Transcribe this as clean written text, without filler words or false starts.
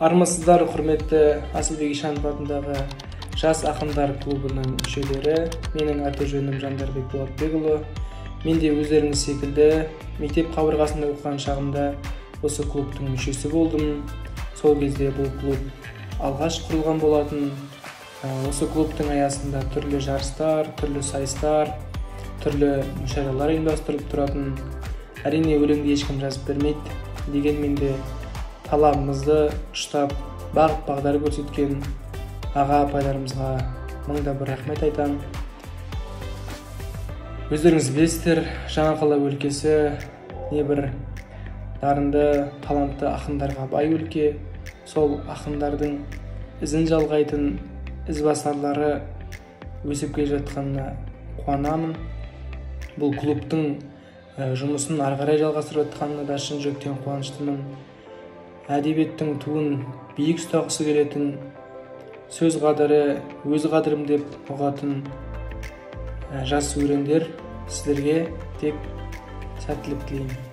Армысыздар, құрметті Асылбек Ишанов атындағы жас ақындар клубының мүшелері. Менің аты жөнім Жандарбек Болатбекұлы. Мен де өздеріңіз секілді мектеп қабырғасында оқыған шағымда осы клубтың мүшесі болдым. Сол кезде бұл клуб алғаш құрылған болатын. Осы клубтың аясында түрлі жарыстар, түрлі сайыстар, түрлі мүшәйралар ұйымдастырылып тұратын. Әрине, өлеңді ешкім жазып бермейді, дегенмен де талабымызды ұштап, бағыт бағдар көрсеткен аға апайларымызға мың да бір рахмет айтамын. Өздеріңіз білесіздер, Жаңақала өлкесі небір дарынды, талантты ақындарға бай өлке. Сол ақындардың ізін жалғайтын ізбасарлары өсіп келе жатқанына қуанамын. Бұл клубтың жұмысын ары қарай жалғастырып жатқанына да шын жүректен қуаныштымын. Әдебиеттің туын биік ұстағысы келетін, сөз қадірі өз қадірім деп ұғатын жас өрендер, сіздерге тек сәттілік тілеймін.